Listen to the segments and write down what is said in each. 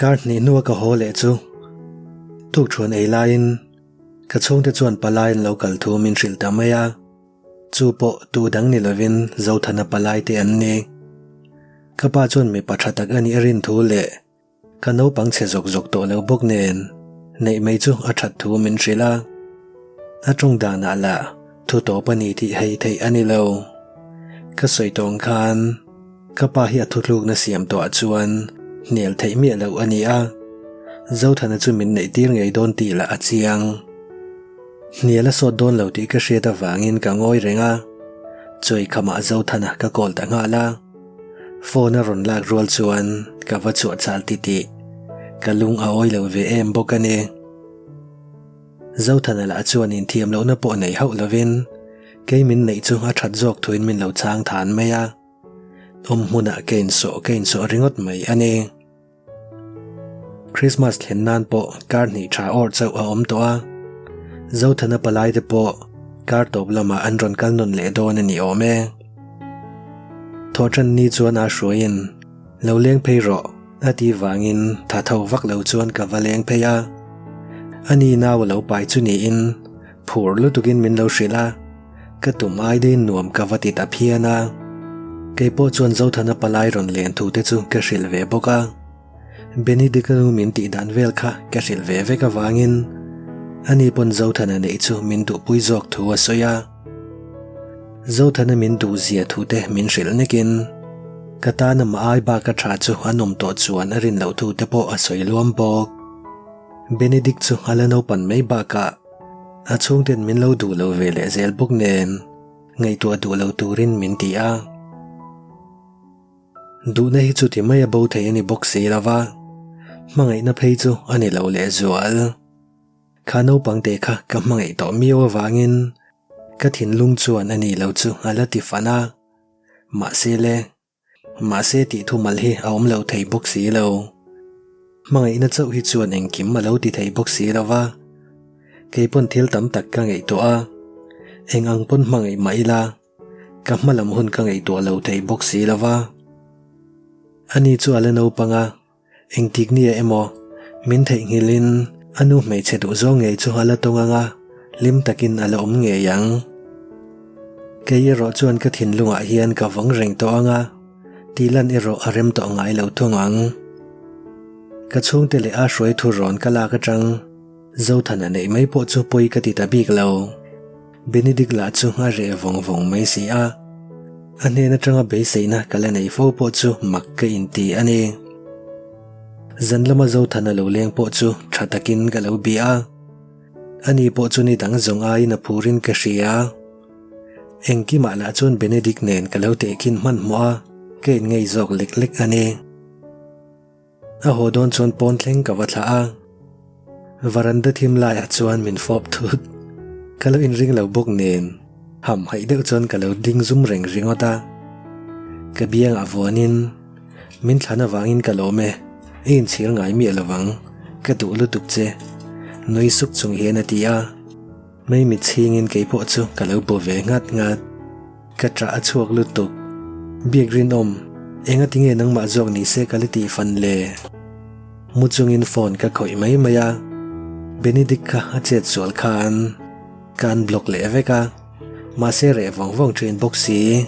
Kar hnih hnua ka haw leh chu tukṭhuan ei laiin ka chhungte chuan palai an lo kal thu min hrilh ta mai a, chu pawh tu dang ni lovin Zothana palai te an ni. Ka pa chuan mipa ṭha tak a nih a rin thu leh Ka naupang chhe zawk zawk tawh lo bawk nen neih mai chu a that thu min hrilh a. A tawng danah lah thu tawp a ni tih hei theih a ni lo. Ka sawi tawng khan ka pa hi a thutlukna siam tawhah chuan hnial theih miah loh a ni a. Zothana chu min neih tir ngei dawn tih lah a chiang. Hnial a sawt dawn lo tih ka hriat avangin ka ngawi reng a. Chawi khamah Zothana ka call ta nghal a. Phone a rawn lak rual chuan ka va chhuah chal titih. Ka lung a awi lo ve em bawk a ni. Zothana lah chuan inthiam lohna pawh nei hauh lovin kei min neih chu a that zawk thuin min lo chang than mai a. Awm hmunah ka insawh ka insawh ringawt mai a ni. Christmas thlen nan pawh kar hnih tha awr chauh a awm tawh a, Zothana palai te pawh kar tawp lamah an rawn kal nawn leh dawn a ni awm e. Thawhtan ni chuan a hruaiin lo leng phei rawh a tih vangin tha tho vak lo chuan ka va leng phei a. Ani nau a lo pai chu niin phur lutukin min lo hrilh a. Ka tum ai dei nuam ka va ti ta phian a. Kei pawh chuan Zothana palai rawn len thu te chu ka hrilh ve bawk a. Benedict-a nu min tih dan vel kha ka hrilh ve vek avangin ani pawn Zothana neih chu min duhpui zawk thu a sawi a. Zothana min duh zia thu te min hrilh nekin ka tana mah ai baka tha chu an awm tawh chuan a rin loh thu te pawh a sawi luam bawk. Benedict chu a la naupan mai bakah a chhungten min lo duh lo ve leh zel bawk nen ngaihtuah duh lo turin min ti a. Duhna hi chuti mai a bo thei a ni bawk si lo va, hmangaihna phei chu a ni lo leh zual. Kha naupang te kha ka hmangaih tawh miau avangin ka thinlung chuan a ni lo chu a la ti fan a. Mahse le. Mahse tih thumal hi a awm lo thei bawk si lo. Hmangaihna chauh hi chuan engkim a lo ti thei bawk si lo va. Kei pawn thil tam tak ka ngaihtuah a, eng ang pawn hmangaih mah ila, ka hma lam hun ka ngaihtuah lo thei bawk si lo va. Ani chu a la naupang a, Engtik nia emaw, min theihnghilhin a nu hmeichhe duh zawng ngei chu a la tawng ang a, hlim takin a la awm ngei ang. Kei erawh chuan ka thinlungah hian ka vawng reng tawh ang a, tihlan erawh a rem tawh ngai lo thung ang. Ka chhungte leh a hruai thu rawn ka lak atang Zothana neih mai pawh chu pawi ka ti ta bik lo. Benedict lah chu a reh vawng vawng mai si a. A hnen atanga beiseina ka la nei fo pawh chu mak ka inti a ni. Zan lama Zothana lo leng pawh chu tha takin ka lo bia a. Ani pawh chu ni dang zawng aiin a phurin ka hria. Engkimah lah chuan Benedict nen ka lo tehkhin hmanhmawh a, ka inngei zawk lek lek a ni. A haw dawn chuan pawn thleng ka va thlah a, varanda thim laiah chuan min fawp thut. Ka lo inring lo bawk nen ham haih deuh chuan ka lo ding zum reng ringawt a. Ka biangah vuanin min thlan avangin ka lawm e, i inchhir ngai miah lovang, ka duh lutuk che, nui suk chung hian a ti a. Mei mit chhingin kei pawh chu ka lo bu ve nghat nghat. Ka ṭah a chhuak lutuk. Biak rinawm, enga tinge nangmah zawk ni se ka la tih fan le? Mu chungin phone ka khawih mai mai a, Benedict kha a chet sual khan ka an block leh vek a, mahse reh vawng vawng ṭhin bawk si.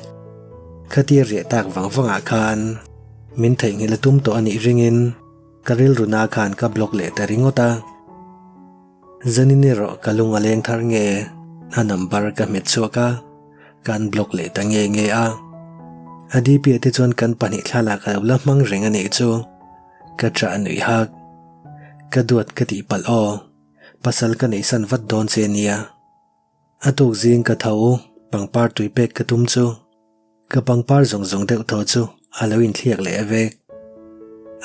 Khatia riah tak vang vangah khan min theihnghilh a tum tawh a nih ringin ka rilru na khan ka block leh ta ringawt a. Zanin erawh ka lung a leng thar nge a number ka hmet chhuak a, ka unblock leh ta nge nge a. A DP ah te chuan kan pahnih thlalak a lo la hmang reng a nih chu. Ka ṭah nuih hak. Ka duat ka tih palh aw, pasal ka neihsan vat dawn che nia. A tuk zing ka tho, pangpar tui pek ka tum chu. Ka pangpar zawng zawng deuh thaw chu a lo inthliak leh vek.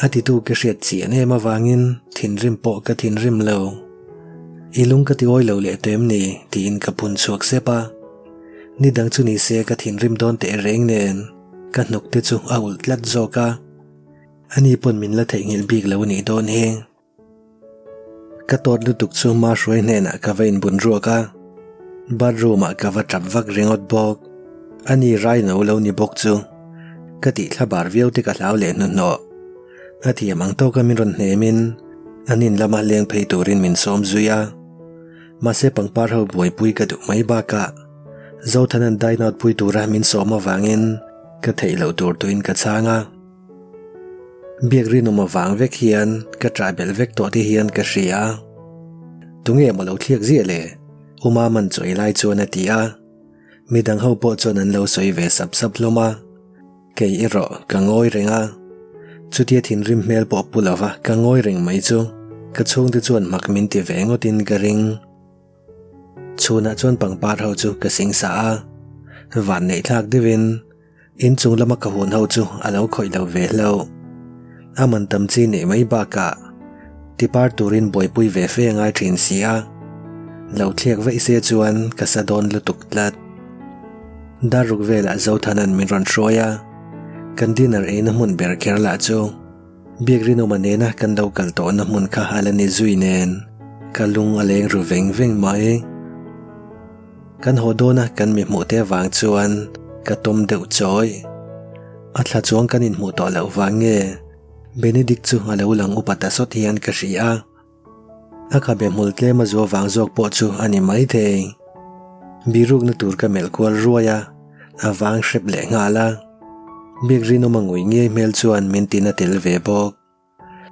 A titu ka hriat chian em avangin thinrim pawh ka thinrim lo. I lung ka ti awi lo leh tawh em ni? tiin ka phun chhuak sep a. Ni dang chu ni se ka thinrim dawn teh reng nen ka hnuk te chu a ulh tlat zawk a. Ani pawn min la theihnghilh bik lo a nih dawn hi. Ka tawt lutuk chu ma hruai hnenah ka va inbun ruak a, bathroom ah ka va tap vak ringawt bawk. Ani rai no lo ni bawk chu ka tih thla bar viau te ka hlau leh hnuhnawh. A thiam ang tawka min rawn hnemin an in lama leng phei turin min sawm zui a. Mahse pangpar ho buaipui ka duh mai bakah Zothanan dine out pui tura min sawm avangin ka theih loh tur tuin ka chhang a. Biak rinawm avang vek hian ka ṭah belh vek tawh te hian ka hria. Tunge maw lo thliak ziah le? U Maman chaw ei lai chuan a ti a. Midang ho pawh chuan an lo sawi ve sap sap hlawm a. Kei erawh ka ngawi reng a. Chutia thinrim hmel pawh pu lova ka ngawi reng mai chu ka chhungte chuan mak min ti ve ngawtin ka ring. Chhunah chuan pangpar ho chu ka sing sa a, van neih thlak deuhin inchung lama ka hun ho chu a lo khawih lo ve hlauh. A man tam chi neih mai bakah tipar turin buaipui ve fe a ngai thin si a, lo thliak vaih se chuan ka sa dawn lutuk tlat. Darruk velah Zothanan min rawn hruai a, kan dinner eina hmun ber kher lah chu Biak Rinawma nena kan lo kal tawhna hmun kha a la ni zui nen ka lung a leng ru veng veng mai. Kan haw dawna kan mi hmuh te avang chuan ka tawm deuh chawi. A thla chuang kan inhmuh tawh loh vang nge Benedict chu a lo lang upa ta sawt hian ka hria a. A khabe hmul tlem a zuah vang zawk pawh chu a ni maithei. Birukna tur ka melh kual ruai a, a vang hrep leh nghal a. Biak rinawm a ngui ngei hmel chuan min tin a tel ve bawk.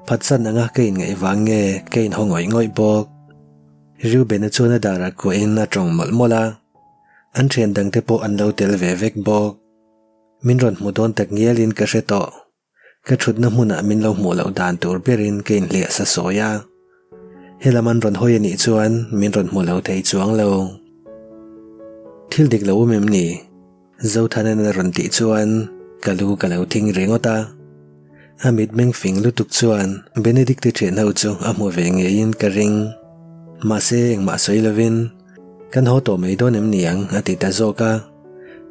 Phatsan anga ka inngaih vang nge ka inhaw ngawih ngawih bawk. Reuben-a chuan a darah kuahin a tawng mawlh mawlh a, an thian dangte pawh an lo tel ve vek bawk. Min rawn hmu dawn tak ngialin ka hre tawh. Ka thutna hmunah min lo hmuh loh dan tur berin ka inhliah sa sawi a. Helam an rawn hawi a nih chuan min rawn hmu lo thei chuang lo. Thil dik lo awm em ni? Zothanan a rawn tih chuan ka lu ka lo thing ringawt a. A mitmeng fing lutuk chuan Benedicte thian ho chu a hmu ve ngeiin ka ring. Mahse engmah sawi lovin kan haw tawh mai dawn em ni ang a ti ta zawk a.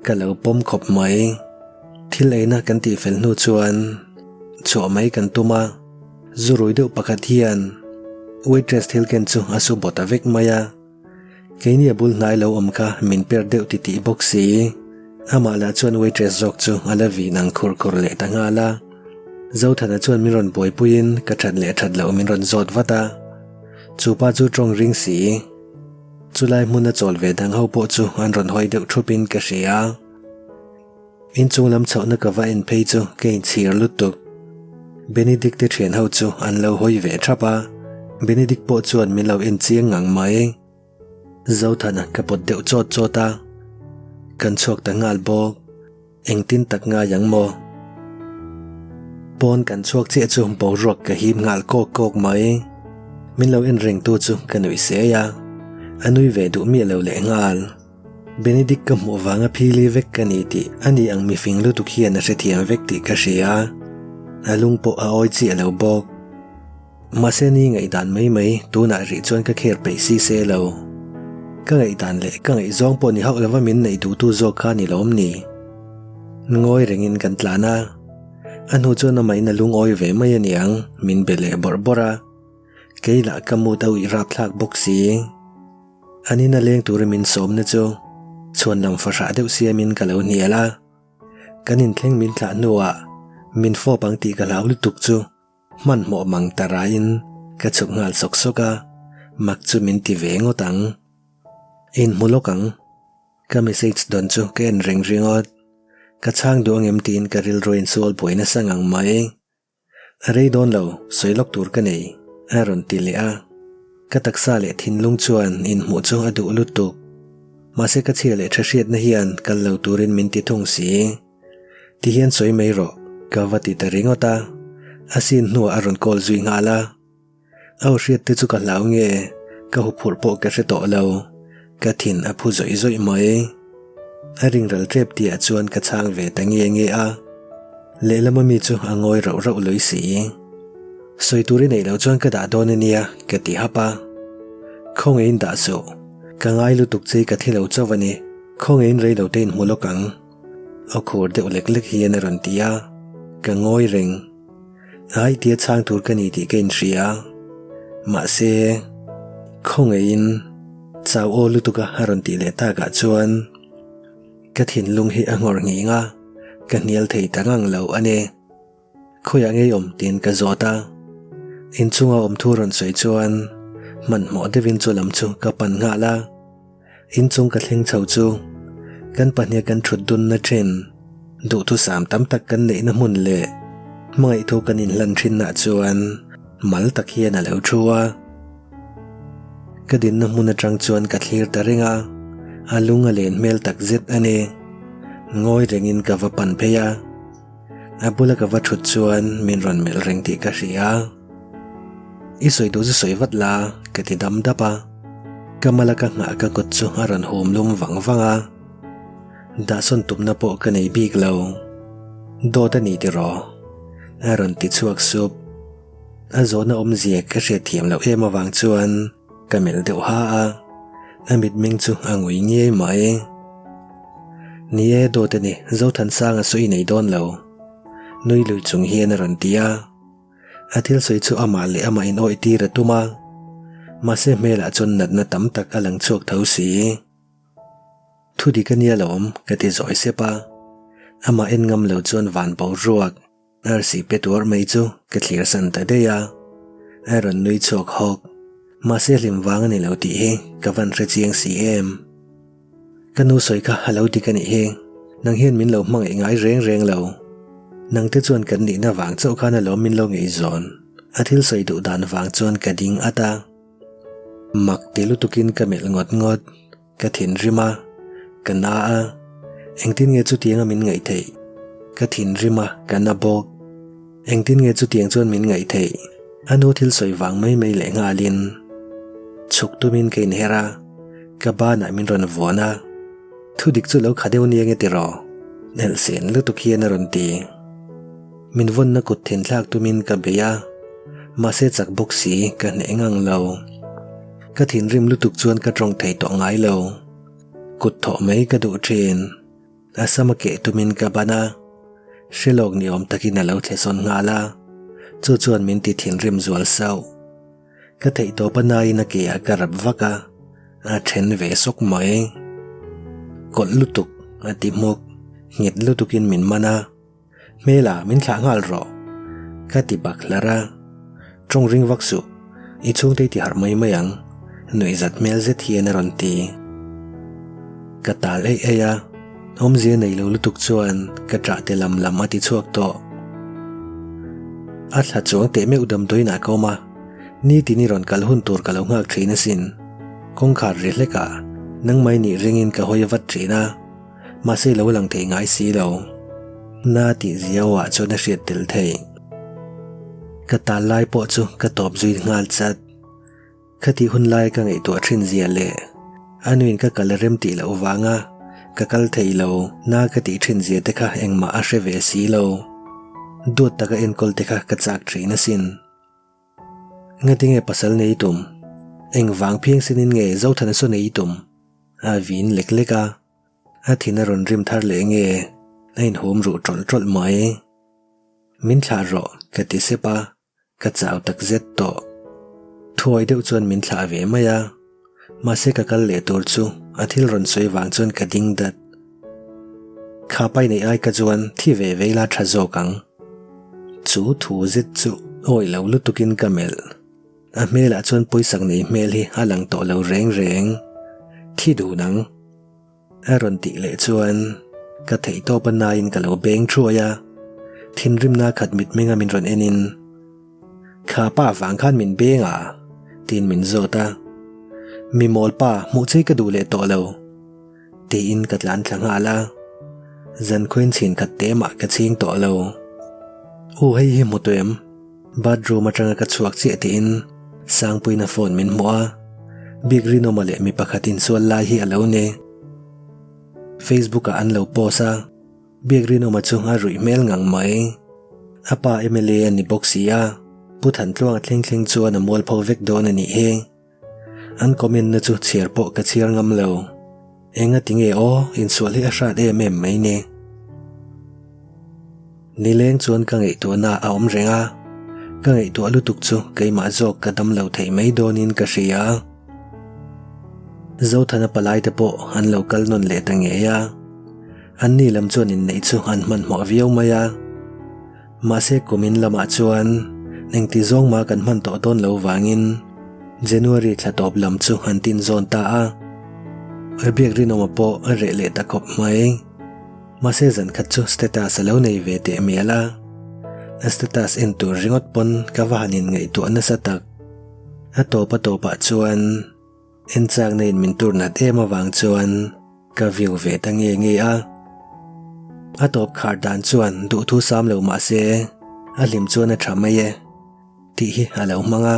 Ka lo pawm khawp mai. Thil eina kan tih fel hnu chuan chhuah mai kan tum a, zu rui deuh pakhat hian waitress thil ken chu a su bawt ta vek mai a. Keini a bul hnai lo awm kha min per deuh titih bawk si. Amah lah chuan waitress zawk chu a la vin ang khur khur leh ta nghal a. Zothana chuan min rawn buaipuiin ka that leh that loh min rawn zawt vat a. Chu pa chu tawng ring si. Chulai hmuna chawl ve dang ho pawh chu an rawn hawi deuh thupin ka hria. Inchung lam chhohna ka va en phei chu ka inchhir lutuk. Benedict te thian ho chu an lo hawi ve thap a, Benedict pawh chuan min lo en chiang ngang mai. Zothana ka pawt deuh chawt chawt a, kan chhuak ta nghal bawk. Engtin tak ngai ang maw? Pawn kan chhuak chiah chu boruak ka him nghal kawk kawk mai. Min lo en rengtu chu ka nuih sei a, a nui ve duh miah lo leh nghal. Benedict ka hmuh vanga phili vek ka ni tih a ni ang mifing lutuk hian a hrethiam vek tih ka hria. A lung pawh a awi chiah lo bawk. Mahse ni ngaihdan mai mai tunah rih chuan ka kher peih si se lo. Ka ngaihdan leh ka ngaihzawng pawh ni hauh lova min neih duhtu zawk kha ni lawm ni. Ngawi rengin kan tlan a, a hnu chuan amahin a lungawi ve mai a niang min be leh bawrh bawrh a. Kei lah ka mut a uih rapthlak bawk si. An ina leng tura min sawmna chu chhuan lam fahrah deuh siamin ka lo hnial a. Kan inthleng min thlah hnuah min fawp ang tih ka hlau lutuk chu. Hmanhmawh mang ta raiin ka chhuk nghal sawk sawk a, mak chu min ti ve ngawt ang. Inhmu lawk ang. Ka message dawn chu ka en reng ringawt. Ka chhang duh angem tiin ka rilru in sual buai nasa ngang mai. A rei dawn lo, sawi lawk tur ka nei, a rawn ti leh a. Ka taksa leh thinlung chuan inhmuh chu a duh lutuk. Mahse ka chhia leh tha hriatna hian kal lo turin min ti thung si. Ti hian sawi mai rawh, ka va ti ta ringawt a. A sin hnuah a rawn call zui nghal a. Aw hriat te chu ka hlau nge, ka huphurh pawh ka hre tawh lo. Ka thin a phu zawih zawih mai. A ringral tep tihah chuan ka chhang ve ta nge nge a. Lehlam ami chu a ngawi rauh rauh lui si. Sawi tur i neih loh chuan ka dah dawn a nia, ka ti hap a. Khawngaihin dah suh, ka ngai lutuk che i ka thi lo chauh a ni. Khawngaihin rei lo te inhmu lawk ang. A khur deuh lek lek hian a rawn ti a, ka ngawi reng. Ai tia chhang tur ka ni tih ka inhria. Mahse, khawngaihin chau aw lutuk a a rawn tih leh takah chuan ka thinlung hi a nghawr nghing a, ka hnial thei ta ngang lo a ni. Khawiah ngei awm tiin ka zawt a. Inchunga awm thu rawn sawi chuan hmanhmawh deuhin chu lam chu ka pan nghal a. Inchung ka thleng chho chu kan pahniha kan thut dunna thin duhthusam tam tak kan neihna hmun leh hmangaih thu kan inhlan thinah chuan mal tak hian a lo thu a. Ka dinna hmun atang chuan ka thlir ta reng a, a lung a len hmel tak zet a ni. Ngawi rengin ka va pan phei a. A bula ka va thut chuan min rawn melh reng tih ka hria. I sawi duh chu sawi vat la, ka ti dam dap a. Ka mala ka nghah ka kut chu a rawn hum lum vang vang a. Dahsawn tumna pawh ka nei bik lo. Dawt a ni tiraw? A rawn ti chhuak sup. A zawhna awmzia ka hriat thiam loh em avang chuan ka melh deuh ha a, a mitmeng chu a ngui ngei mai. Ni e, dawt a ni, Zothansanga sawi nei dawn lo. Nui lui chung hian a rawn ti a. A thil sawi chu amah leh amah in awih tir a tum a, mahse hmelah chuan natna tam tak a lang chhuak tho si. Thu dik a nia lawm, ka ti zawi sep a. Amah en ngam lo chuan van boruak. Arsi pe tuar mai chu ka thlir san ta daih a, a rawn nui chhuak hawk. Mahse hlim vang a ni lo tih hi ka van hre chiang si em. Ka nu sawi kha a lo dik a nih hi, nang hian min lo hmangaih ngai reng reng lo. Nang te chuan kan nihna vang chauh khan alawm min lo ngaihzawn. A thil sawi duh dan vang chuan ka ding at a. Mak ti lutukin ka melh ngawt ngawt. Ka thinrim a, ka na a, engtin nge chutianga min ngaih theih? Ka thinrim a, ka na bawk. Engtin nge chutiang chuan min ngaih theih? A nu thil sawi vang mai mai leh nghalin chhuk tumin ka inher a, ka banah min rawn vuan a. Thu dik chu lo kha deuh nia nge tiraw? Hnelhsen lutuk hian a rawn ti. Min vawnna kut thinthlak tumin ka bei a, mahse chak bawk si ka hneh ngang lo. Ka thinrim lutuk chuan ka tawng thei tawh ngai lo. Kut thawh mai ka duh thin. A sama keh tumin ka ban a. Hre lawk ni awm takin a lo thle sawn nghal a. Chu chuan min ti thinrim zual sauh. Ka theih tawp a naiin a ke ah ka rap vak a, a then ve sawk mai. Kawlh lutuk a ti hmuk, nghet lutukin min man a. Hmela min thlah nghal rawh. Ka ti bak hlar a. Tawng ring vak suh. I chhungte i ti harh mai mai ang. Nuihzat hmel zet hian a rawn ti. Ka tal eih eih a. Awmzia nei lo lutuk chuan ka ṭah te lam lam a ti chhuak tawh. A thla chuang teh meuh damdawiinah ka awm a. Nitin i rawn kal hun tur ka lo nghak ṭhin asin. Kawngkhar ri hlekah nangmah i nih ringin ka hawi vat ṭhin a. Mahse lo lang thei ngai si lo. Na tih ziau ah chuan a hriat tel theih. Ka tal lai pawh chu ka tawp zui nghal chat. Khati hun lai ka ngaihtuah thin zia leh a nuin ka kal a rem tih loh vanga ka kal thei lo na ka tih thin zia te kha engmah a hre ve si lo. Duat taka enkawl te kha ka chak thin asin. Ngatinge pasal nei tum? Engvang phiangsenin nge Zothana saw nei tum? A vin lek lek a. A thin a rawn rim thar leh nge a inhum ruh tawlh tawlh mai. Min thlah rawh ka ti sep a, ka chau tak zet tawh. Thuawi deuh chuan min thlah ve mai a, mahse ka kal leh tur chu a thil rawn sawi vang chuan ka ding dat. Kha pai neih ai ka chuan thi ve ve ila tha zawk ang. Chu thu zet chu awih lo lutukin ka melh. A hmelah chuan pawisak nei hmel hi a lang tawh lo reng reng. Thi dun ang. A rawn tih leh chuan ka theihtawp a naiin ka lo beng thuai a. Thinrimna khat mitmenga min rawn enin, Kha pa vang khan min beng a? tiin min zawt a. Mi mawl pa hmuh chei ka duh leh tawh lo. Tiin ka tlan thla nghal a. Zankhuain chhin khat te mah ka chhing tawh lo. U hei hi hmu tawh em? Bathroom atanga ka chhuak chiah tiin Sangpuiina phone min hmuh a, bik rinawma leh mi pakhat insual lai hi a lo ni. Facebook ah an lo post a, bik rinawma chu a ruih hmel ngang mai. A pa mla a ni bawk si a, Pu Thantluanga thleng thleng chuan a mualpho vek dawn a nih hi. An comment na chu chhiar pawh ka chhiar ngam lo. Enga ti nge aw, insual hi a hrat em em mai ni. Nileng chuan ka ngaihtuahna a awm reng a, ka ngaihtuah lutuk chu keimah zawk ka dam lo theih mai dawnin ka hria. Zothana palai te pawh an lo kal nawn leh ta ngei a, anni lam chuan inneih chu an hmanhmawh viau mai a. Mahse kumin lamah chuan engti zawng mah kan hman tawh dawn lo vangin January thla tawp lam chu an tin zawn ta a. Biak rinawma pawh a reh leh ta khawp mai. Mahse zan khat chu status a lo nei ve teh mial a. A status en tur ringawt pawn ka va han inngaihtuah nasa tak. A tawp a tawpah chuan en chakna in min tur nat em avang chuan ka view ve ta nge nge a. A tawp khar dan chuan duhthu sam lo mahse a hlim chuan a tha mai e tih hi a lo hmang a.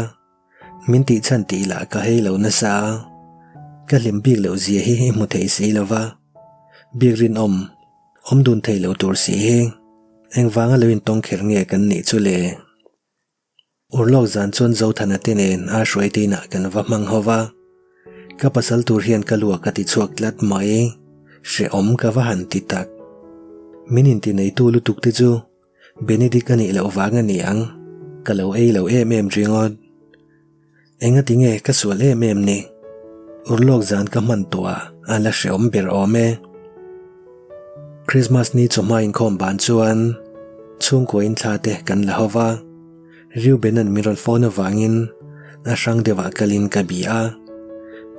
Min tih chhan tih lah ka hei lo nasa a, ka hlim bik loh zia hi i hmu thei si lo va, bik rinawm, awm dun thei lo tur si hi engvanga lo intawng kher nge kan nih chu le? Urlawk zan chuan Zothana te nen a hruaite inah kan va hmang ho va, ka pasal tur hian ka luak a ti chhuak tlat mai, hrehawm ka va han ti tak. Min inti neitu lutuk te chu Benedict a nih loh vang a ni ang, ka lo ei lo em em ringawt. Engati nge ka sual em em ni? Urlawk zan ka hman tawh a, a la hreawm ber awm e. Christmas ni chawhma inkhawm ban chuan chhungkuain thla te kan la ho va, Reuben-a'n min rawn phone avangin a hrang deuhah kalin ka bi a.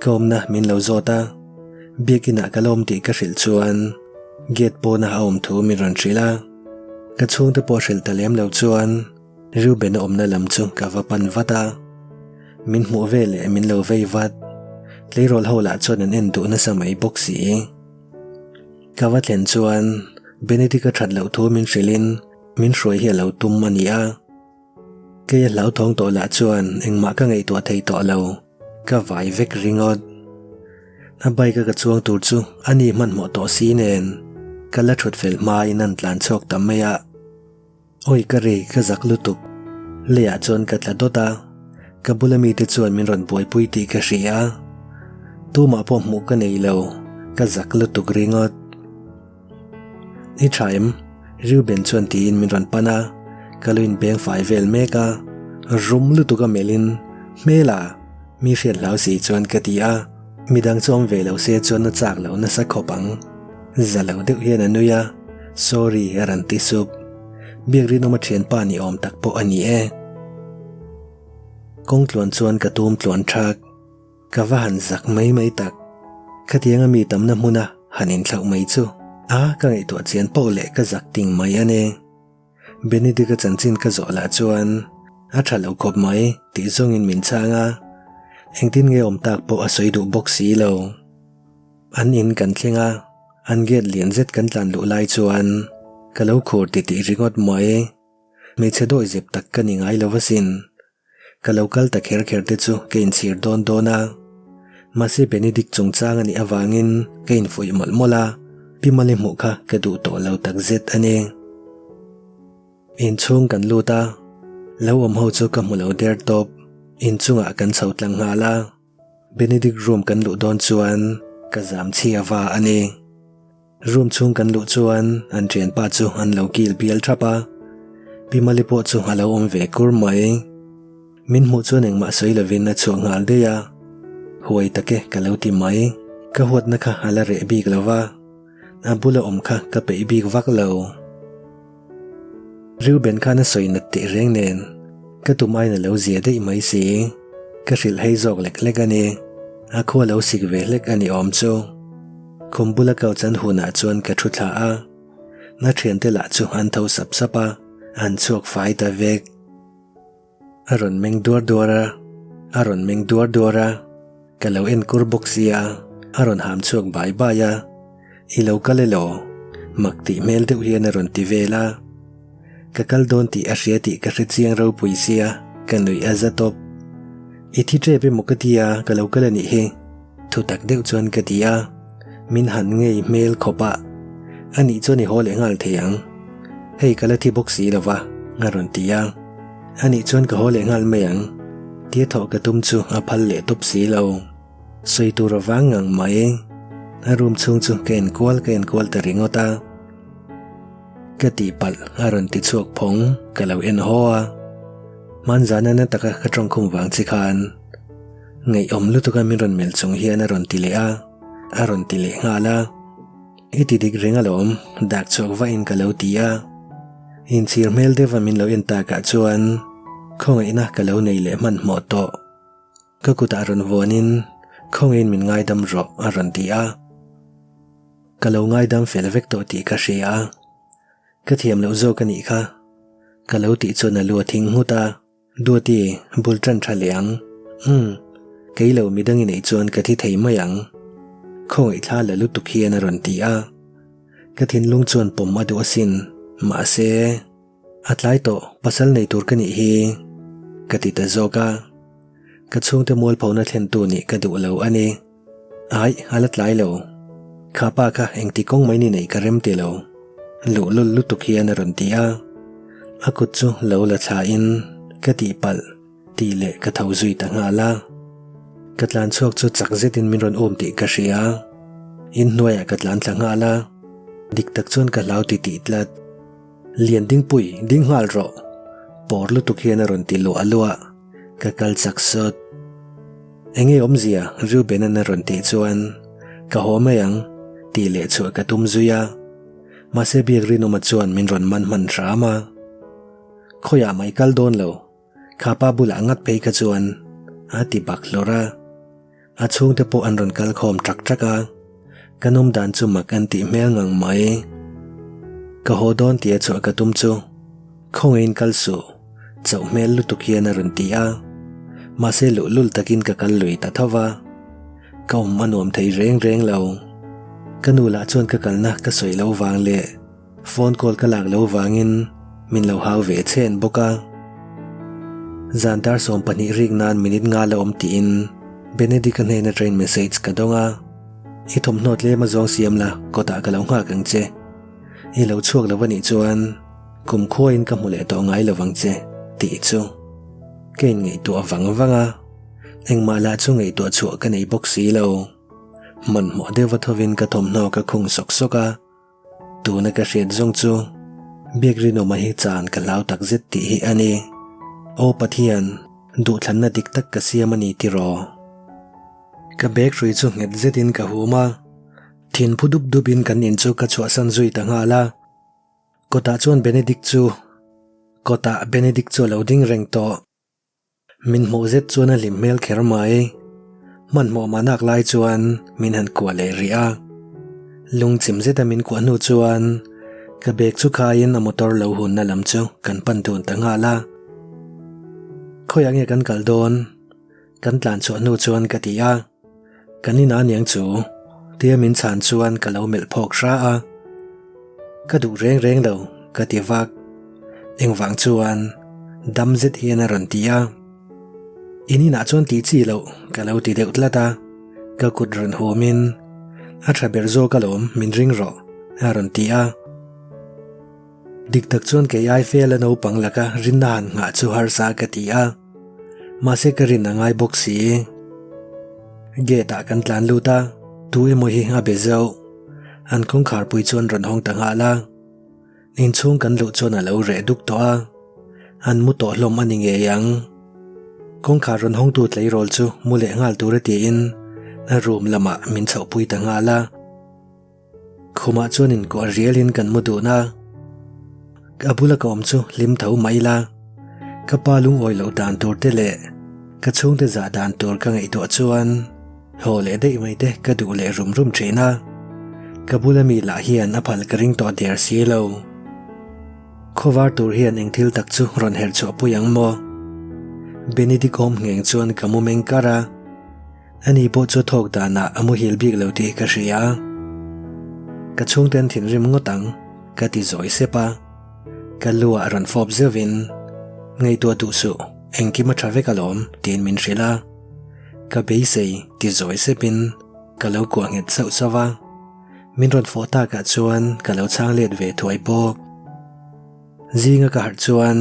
Ka awmna min lo zawt a, biakinah ka la awm tih ka hrilh chuan gate pawna a awm thu min rawn hrilh a. Ka chhungte pawh hrilh ta lem lo chuan Reuben-a awmna lam chu ka va pan vat a. Min hmuh ve leh min lo vei vat. Tleirawl ho lah chuan an en duh nasa mai bawk si. Ka va thlen chuan Benedict-a that loh thu min hrilhin min hruai hi a lo tum a ni a. Kei a hlauthawng tawh lah chuan engmah ka ngaihtuah thei tawh lo, ka vai vek ringawt. A bike a ka chuang tur chu a ni hmanhmawh tawh si nen ka la thut fel hmain an tlan chhuak ta mai a. Awi ka ri ka zak lutuk, leiah chuan ka tla dawt a, ka bula mite chuan min rawn buaipui tih ka hria. Tumah pawh hmuh ka nei lo, ka zak lutuk ringawt. I tha em? Reuben chuan tiin min rawn pan a, ka lo inbeng fai vel mek a, rum lutuk a melhin, Hmela! Mi hriat hlau si chuan ka ti a, midang chu awm ve lo se chuan a chak lo nasa khawp ang. Za lo deuh hian a nui a, Sorry a rawn ti sup. Biak rinawma thianpa ni awm tak pawh a ni e. Kawng tluan chuan ka tum tluan thak. Ka va han zak mai mai tak. Khatianga mi tamna hmuna han inthlauh mai chu a ka ngaihtuah chian poh leh ka zak ting mai a ni. Benedict-a chanchin ka zawh lah chuan a tha lo khawp mai tih zawngin min chhang a, engtin nge awm tak pawh a sawi duh bawk si lo. An in kan thleng a, an gate lian zet kan tlan luh lai chuan ka lo khur titih ringawt mai. Hmeichhe dawi zep tak ka ni ngai lo asin. Ka lo kal ta kher kher te chu ka inchhir dawn dawn a, mahse Benedict chungchang a nih avangin ka infuih mawlh mawlh a, Pi Mali hmuh kha ka duh tawh lo takzet a ni. Inchhung kan lut a, lo awm ho chu ka hmu lo der tawp, inchungah kan chho tlang nghal a, Benedict room kan luh dawn chuan ka zam chhia va a ni. Room chhung kan luh chuan an thianpa chu an lo kil bial thap a, Pi Mali pawh chu a lo awm ve kur mai. Min hmuh chuan engmah sawi lovin a chhuak nghal daih a, huai tak e ka lo ti mai, ka huatna kha a la reh bik lo va, a bula awm kha ka peih bik vak lo. Reuben khan a sawi nat teh reng nen ka tum aiin a lo zia daih mai si. Ka hrilh hei zawk lek lek a ni. A khua lo sik ve hlek a ni awm chu. Khum bula couch an hunah chuan ka thu thla a. Na thiante lah chu an tho sap sap a, an chhuak fai ta vek. A rawn meng duar duar a, a rawn meng duar duar a, ka lo en kur bawk sia, a rawn ham chhuak bai bai a, I lo kal elaw? Mak tih hmel deuh hian a rawn ti vel a, ka kal dawn tih a hria tih ka hre chiang ropui sia, ka nuih a za tawp. I thi tep emaw ka tia ka lo kal a nih hi, thutak deuh chuan ka ti a, min han ngei hmel khawp a, a nih chuan i haw leh nghal thei ang. Hei ka la thi bawk si lo va, a rawn ti a. A nih chuan ka haw leh nghal mai ang. Tia thawh ka tum chu a phal leh tawp si lo. Sawi tur a vang ngang mai. A room chhung chu ka enkual ka enkual ta ringawt a. Ka tihpalh a rawn ti chhuak phawng ka lo en haw a. Hmanzana na taka ka tawngkhum vang chi khan ngaihawm lutuka min rawn melh chung hian a rawn ti leh a, a rawn ti leh nghal a. I ti dik reng alawm, dak chhuak vahin ka lo ti a. Inchhir hmel deuha min lo en takah chuan khawngaihna ka lo nei leh hmanhmawh tawh. Ka kutah rawn vuanin khawngaihin min ngaidam rawh a rawn ti a. Ka lo ngaidam fel vek tawh tih ka hria. Ka thiam loh zawk a nih kha. Ka lo tih chuan a lu a thing nghut a. Duati, bul tan tha leh ang. Umm, kei lo midang i neih chuan ka thi thei mai ang. Khawngaih thla la lutuk hian a rawn ti a. Ka thinlung chuan pawm a duh asin. Mahse, a tlai tawh, pasal nei tur ka nih hi. Ka ti ta zawk a. Ka chhungte mualphona thlentu nih ka duh lo a ni. Aih, a la tlai lo. Kha pa kha engti kawng mai ni neih ka rem ti lo. Luhlul lutuk hian a rawn ti a. A kut chu lo la thlain ka tihpalh tih leh ka tho zui ta nghal a. Ka tlan chhuak chu chak zetin min rawn um tih ka hria. Inhnuaiah ka tlan thla nghal a. Dik tak chuan ka hlau ti tih tlat. Lian dingpui, ding nghal rawh. Pawr lutuk hian a rawn ti luah luah. Ka kal chak sawt. Enge awmzia Reuben-a'n a rawn tih chuan ka haw mai ang tih leh chhuah ka tum zui a. Mahse biak rinawma chuan min rawn man hman hram a. Khawiah mai kal dawn lo, kha pa bulah ngat phei kha chuan a ti bak hlawrh a. A chhungte pawh an rawn kal khawm ṭak ṭak a, ka nawm dan chu mak an tih hmel ngang mai. Ka haw dawn tia chhuah ka tum chu khawngaihin kal suh, chauh hmel lutuk hian a rawn ti a. Mahse luhlul takin ka kal lui ta tho va, ka awm a nuam thei reng reng lo. Ka nu lah chuan ka kalna ka sawi lo vang leh Phone call ka lak lo vangin min lo hau ve chhen bawk a. Zan dar 20 rik nan minute nga la awm tiin Benedict-a hnena train message ka dawng a. I thawmhnaw tlem a zawng siam la, kawtah ka lo nghak ang che. I lo chhuak lo anih chuan kum khuain ka hmu leh tawh ngai lo vang che tih chu ka inngaihtuah vang vang a. Engmah lah chu ngaihtuah chhuah ka nei bawk si lo. Hmanhmawh deuha thovin ka thawmhnaw ka khung sawk sawk a. Tuna ka hriat zawng chu Biak Rinawma hi chan ka hlau tak zet tih hi a ni. Aw Pathian, duhthlanna dik tak ka siam a ni tiraw? Ka bag hrui chu nghet zetin ka hum a, thin phu dup dupin kan in chu ka chhuahsan zui ta nghal a. Kawtah chuan Benedict chu kawtah Benedict chu a lo ding reng tawh. Min hmuh zet chuan a hlim hmel kher mai. Hmanhmawh mahnak lai chuan min han kuah leh rih a. Lungchim zeta min kuah hnu chuan ka bag chu khaiin a motor lo hunna lam chu kan pan dun ta nghal a. Khawiah nge kan kal dawn? Kan tlan chhuah hnu chuan ka ti a. Kan inah aniang chu tia min chhan chuan ka lo melh phawk hra a. Ka duh reng reng lo ka ti vak. Engvang chuan dam zet hian a rawn ti a. In inah chuan tih chi loh ka lo ti deuh tlat a. Ka kut rawn humin a tha ber zawk alawm min ring rawh a rawn ti a. Dik tak chuan kei ai fela naupang laka rinna han nghah chu harsa ka ti a. Mahse ka rin a ngai bawk si. Gate ah kan tlan lut a, tu emaw hi a be zauh. An kawngkhar pui chuan rawn hawng ta nghal a. Inchhung kan luh chuan a lo reh duk tawh a, an mu tawh hlawm a ni ngei ang. Kawngkhar rawn hawngtu tleirawl chu mu leh nghal tur a tiin a room lamah min chhohpui ta nghal a. Khumah chuan inkuah rialin kan mu dun a, ka bula ka awm chu hlim tho mah ila, ka pa lungawi loh dan tur te leh ka chhungte zah dan tur ka ngaihtuah chuan haw leh daih mai te ka duh leh rum rum thin a, ka bula mi lah hian a phal ka ring tawh der si lo. Khawvar tur hian eng thil tak chu rawn herh chhuah pui ang maw? Benedict awm ngheng chuan ka mu meng kar a. Ani pawh chu thawk danah a muhil bik lo tih ka hria. Ka chhungten thinrim ngawt ang, ka ti zawi sep a. Ka lu ah rawn fawp zeuhin, Ngaihtuah duh suh, engkim a tha vek alawm, tiin min hrilh a. Ka beisei, ti zawi sepin ka lo kuah nghet sauh sauh a. Min rawn fawh takah chuan ka lo chhang let ve thuai bawk. Zinga ka harh chuan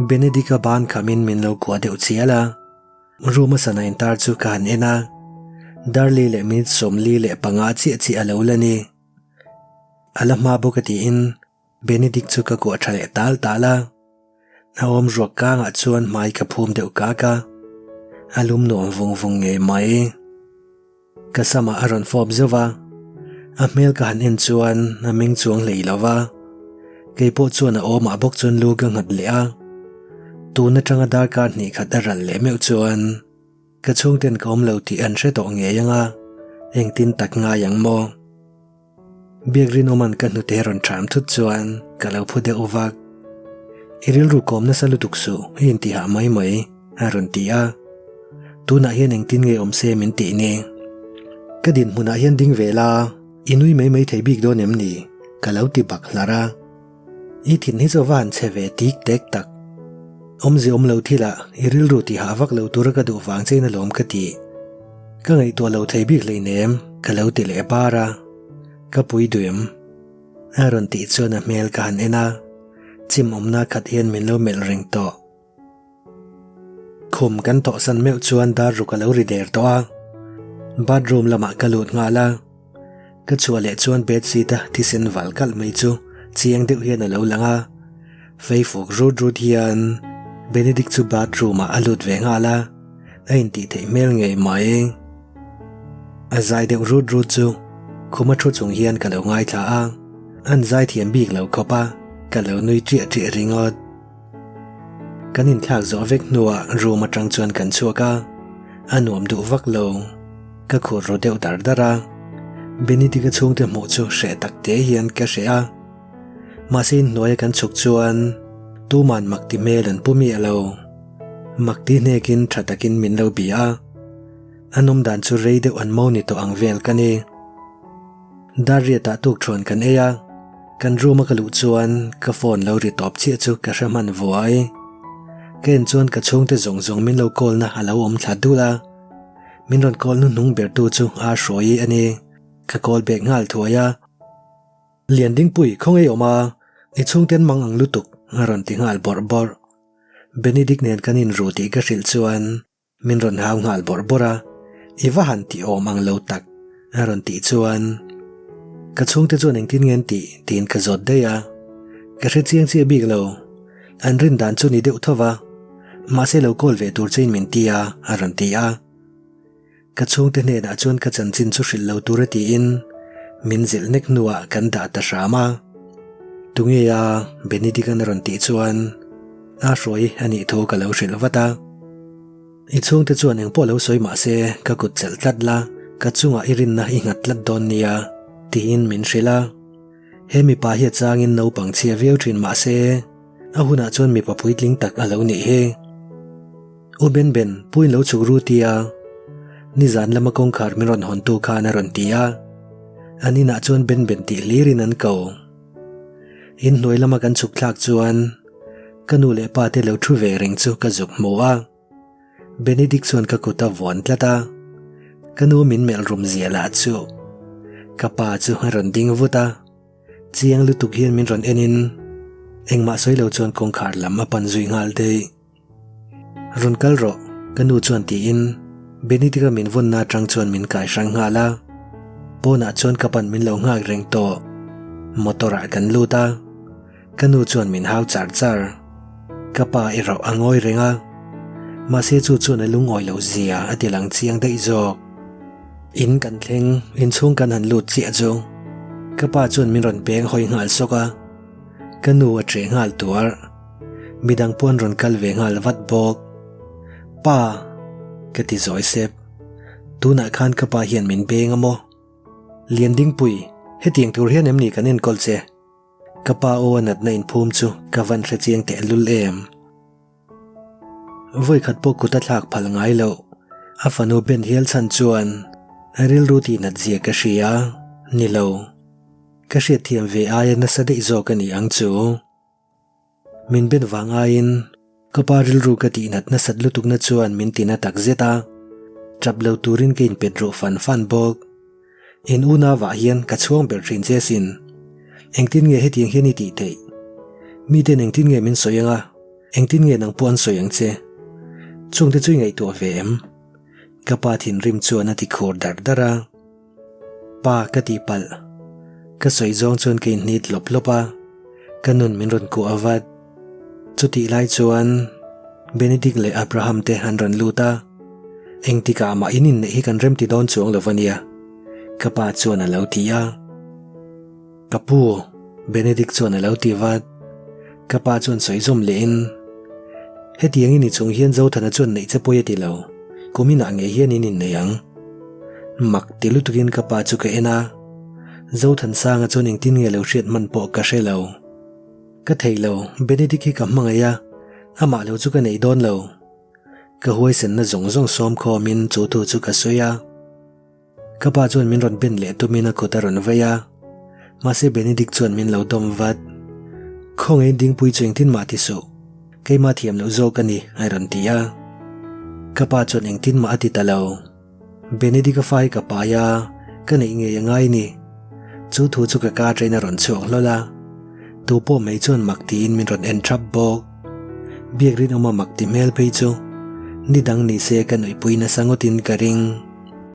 Benedict-a ban khamin min lo kuah deuh chial a. Room a sana intar chu ka han en a, Darli leh minute 45 chiah chiah a lo la ni. A la hma bawk a tiin Benedict chu ka kuah tha leh tal tal a. A awm ruak kangah chuan hmai ka phum deuh kak a, a lum nuam vung vung ngei mai. Ka samah a rawn fawp zeuh va, a hmel ka han en chuan a meng chuang hlei lo va. Kei pawh chuan a awmah bawk chuan lu ka nghat leh a. Tun atanga darkar hnih khat a ral leh meuh chuan ka chhungten ka awm lo tih an hre tawh ngei ang a, engtin tak ngai ang maw? Biak rinawman ka hnute rawn ṭham thut chuan ka lo phu deuh vak. I rilru kawm nasa lutuk suh i intihah mai mai a rawn ti a. Tunah hian engtin nge awm se min tih ni? Ka dinhmunah hian ding ve la. I nui mai mai thei bik dawn em ni? Ka lo ti bak hlar a. I thin hi chu va han chhe ve tik tek tak. Awmze awm lo thilah i rilru ti hah vak lo tura ka duh vang chein alawm ka ti. Ka ngaihtuah lo thei bik hleinem ka lo ti leh bar a. Ka pui duh em? A rawn tih chuan a hmel ka han en a. Chim awmna khat hian min lo melh reng tawh. Khum kan tawhsan meuh chuan dar ruk a lo ri der tawh a, bathroom lamah ka lut nghal a, ka chhuah leh chuan bedsheet a thisen val kalh mai chu chiang deuh hian a lo lang a, fei fuk rut rut hian Benedict chu bathroom ah a lut ve nghal a, a intih theih hmel ngei mai. A zai deuh rut rut chu khuma thu chung hian ka lo ngaithla a, an zai thiam bik lo khawp a, ka lo nui ṭiah ṭiah ringawt. Kan inthlak zawh vek hnuah room atang chuan kan chhuak a, a nuam duh vak lo. Ka khur ru deuh dar dar a, Benedict-a chhungte hmuh chu hreh tak te hian ka hreh a. Mahse inhnuaia kan chhuk chuan tuman mak ti hmel an pu miah lo. Mak ti hnekin tha takin min lo bia a, a nawm dan chu rei deuh an mo ni tawh ang vel ka ni. Dar riatah tuk thuan kan ei a, kan room a ka luh chuan ka phone lo ri tawp chiah chu ka hre hman vuai. Ka en chuan ka chhungte zawng zawng min lo call na a lo awm thla dul a, min rawn call hnuhnung ber tu chu aa hruai a ni. Ka call back nghal thuai a. Liandingpui khawngaih awm a, i chhungte an mang ang lutuk a rawn ti nghal bawrh bawrh. Benedict nen kan inru tih ka hrilh chuan Min rawn hau nghal bawrh bawrh a, I va han tih awm ang lo tak, a rawn tih chuan ka chhungte chuan engtin nge an tih tiin ka zawt daih a, ka hre chiang chiah bik lo, an rin dan chu ni deuh tho va, mahse lo call ve tur chein min ti a, a rawn ti a. Ka chhungte hnenah chuan ka chanchin chu hrilh lo tura tiin min zilh nek hnuah kan dah ta hram a. Tunge a Benedict-a'n a rawn tih chuan a hruai a nih thu ka lo hrilh vat a. I chhungte chuan engpawh lo sawi mah se ka kut chelh tlat la, ka chungah i rinna i nghat tlat dawn nia tiin min hrilh a. He mipa hi a changin naupang chhia viau thin mah se a hunah chuan mipa puitling tak a lo nih hi. U Ben Ben, puin lo chhuk ru tia nizan lama kawngkhar min rawn hawntu khan a rawn ti a. An inah chuan Ben Ben tih hlirin an ko. Inhnuai lama kan chhuk thlak chuan ka nu leh pa te lo thu ve reng chu ka zuk hmu a. Benedict chuan ka kut a vuan tlat a, ka nu min melh rum zia lah chu. Ka pa chu a rawn ding vut a, chiang lutuk hian min rawn en in engmah sawi lo chuan kawngkhar lam a pan zui nghal daih. Rawn kal rawh, ka nu chuan tiin Benedict-a min vawnna atang chuan min kai hrang nghal a, pawnah chuan ka pan min lo nghak reng tawh. Motor ah kan lut a. Ka nu chuan min hau char char. Ka pa erawh a ngawi reng a, mahse chu chuan a lungawi loh zia a ti lang chiang daih zawk. In kan thleng, inchhung kan han lut chiah chu ka pa chuan min rawn peng hawi nghal sawk a, ka nu a ṭeh nghal tuar. Midang pawh an rawn kal ve nghal vat bawk. Pa! Ka ti zawi sep. Tunah khan ka pa hian min beng a maw? Liandingpui, hetiang tur hian em ni kan enkawl che? Ka pa aw a natna inphum chu ka van hre chiang teh lul em. Vawi khat pawh kut a thlak phal ngai loh. A fanu Ben hial chhan chuan a rilru tih nat zia ka hria. Ni lo. Ka hriatthiam ve aia nasa daih zawk a ni ang chu. Min ben vang aiin ka pa rilru ka tih nat nasat lutukna chuan min ti na tak zet a, tap lo turin ka inpet ruh fan fan bawk. In unauah hian ka chhuang ber thin che asin. Engtin nge hetiang hian i tih theih? Miten engtin nge min sawi anga, engtin nge nang pawh an sawi ang che? Chungte chu i ngaihtuah ve em? Ka pa thinrim chuan a ti khur dar dar a. Pa ka tih palh. Ka sawi zawng chuan ka inhnit lawp lawp a, ka nun min rawn kuah a vat. Chutih lai chuan Benedict leh Abraham te an rawn lut a, engtikah mah in inneih hi kan remti dawn chuang lo va nia, ka pa chuan a lo ti a. Ka pu. Benedict chuan a lo ti vat. Ka pa chuan sawi zawm lehin, Hetiang i ni chung hian Zothana chuan neih che pawi a ti lo, kum inah ngei hian in innei ang. Mak ti lutukin ka pa chu ka en a, Zothansanga chuan engtin nge lo hriat hman pawh ka hre lo. Ka thei lo, Benedict hi ka hmangaih a, amah lo chu ka nei dawn lo. Ka huaisenna zawng zawng sawm khawmin chu thu chu ka sawi a. Ka pa chuan min rawn ben leh tumin a kut a rawn vei a, mahse Benedict chuan min lo dawm vat. Khawngaih dingpui chu engtin mah ti suh, keimah thiam loh zawk a ni a rawn ti a. Ka pa chuan engtin mah a ti ta lo. Benedict-a fa hi ka pai a, ka neih ngei a ngai ni. Chu thu chu ka ka aṭain a rawn chhuak hlawl a, tu pawh mai chuan mak tiin min rawn en ṭhap bawk. Biak rinawma mak ti hmel phei chu ni dang ni se ka nuihpui nasa ngawtin ka ring.